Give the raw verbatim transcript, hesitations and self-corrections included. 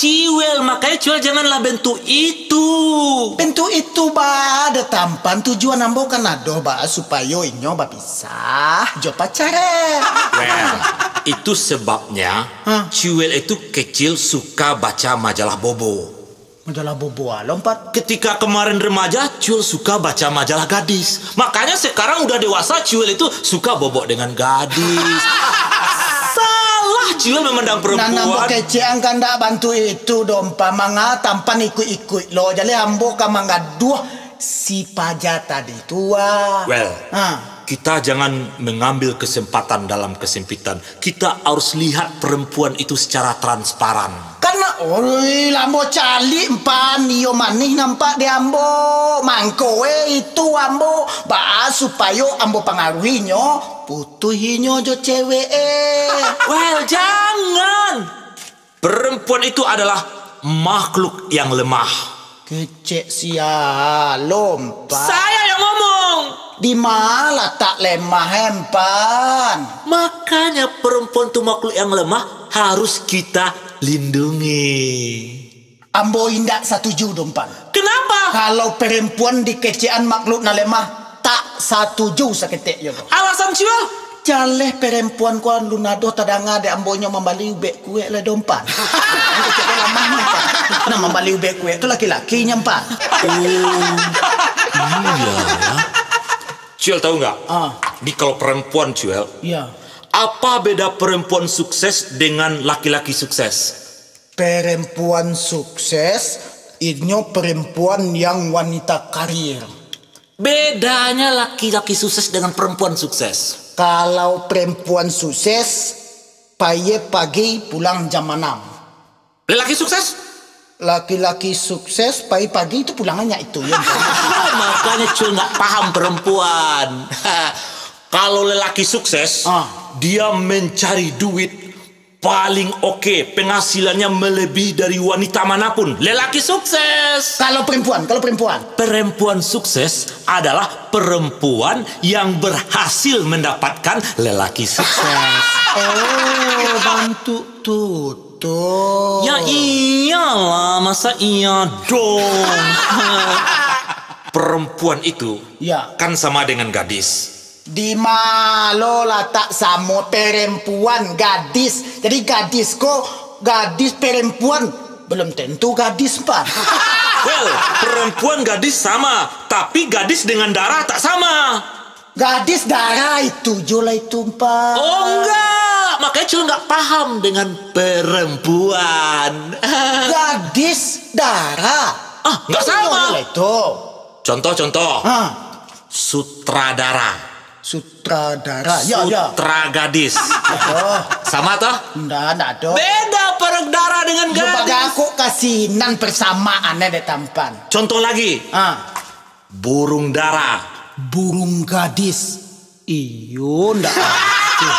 Ciwel, makanya Ciwel janganlah bentuk itu. Bentuk itu ba, dek Tampan, tujuan ambo kan ado ba, supayo inyo bapisah jo pacarnyo. Well, itu sebabnya Hah? Ciwel itu kecil suka baca majalah Bobo. Majalah Bobo alo, Mpan. Ketika kemarin remaja, Ciwel suka baca majalah gadis. Makanya sekarang udah dewasa, Ciwel itu suka bobok dengan gadis. Salah Ciwel memandang perempuan. Nan ambo kecek ang kandak bantu itu, Dompa, manga Tampan ikuik-ikuik lo. Jaleh ambo ka manggaduah si paja tadi tu, ah. Well, Ha. kita jangan mengambil kesempatan dalam kesempitan. Kita harus lihat perempuan itu secara transparan. Karena, oi, lah ambo caliak, Mpan, iyo manih nampak di ambo. Mangko, eh, itu ambo, baa supayo ambo pangaruhinyo, putuhinyo jo cewek, eh. Well, jangan. Perempuan itu adalah makhluk yang lemah. Kecek sia lo, Mpan. Saya yang ngomong. Di ma latak lemah, eh, Mpan? Makanya perempuan tu makhluk yang lemah, harus kita lindungi. Ambo indak satuju, Dompan. Kenapa? Kalau perempuan dikecekan makhluk nan lemah, tak satuju saketek juo. Alasan Ciwel? Jaleh perempuan ko alun ado tadanga dek ambo nyo mambali ubek kuek lai, Dompan. Kecek lamah nyo, Pan. Nah, mambali ubek kuek tu laki-laki nyo, Pan. Oh, iya, ya. Ciwel tahu nggak? Ah. Ini kalau perempuan, Ciwel, Iya. apa beda perempuan sukses dengan laki-laki sukses? Perempuan sukses, inyo perempuan yang wanita karir. Bedanya laki-laki sukses dengan perempuan sukses. Kalau perempuan sukses, pai pagi, pulang jam anam. Lelaki sukses? Laki-laki sukses, pai pagi itu pulangannya itu, ya. Makanya Cul nggak paham perempuan. Kalau lelaki sukses, Ah. dia mencari duit paling oke, penghasilannya melebihi dari wanita manapun. Lelaki sukses. Kalau perempuan, kalau perempuan? Perempuan sukses adalah perempuan yang berhasil mendapatkan lelaki sukses. Oh, bantu tutup. Ya iyalah, masa iya dong. Perempuan itu Ya. kan sama dengan gadis. Di ma lo latak samo perempuan, gadis. Jadi gadis ko, gadis perempuan, belum tentu gadis, Pan. Well, perempuan gadis sama, tapi gadis dengan darah tak sama. Gadis darah itu jo lah itu, Pan. Oh, enggak. Makanya Cul enggak paham dengan perempuan. Gadis darah. Ah, enggak Itu sama. jo lah itu. Contoh-contoh. Ha. Sutradara. Sutradara. Ya, ya. Sutra gadis. Aduh. Sama toh? Ndak, ndak ada. Beda perang darah dengan Yo, gadis. Bagakuk kasinan persamaan dek Tampan. Contoh lagi. Ah. Burung dara. Burung gadis. Iyo, ndak ada.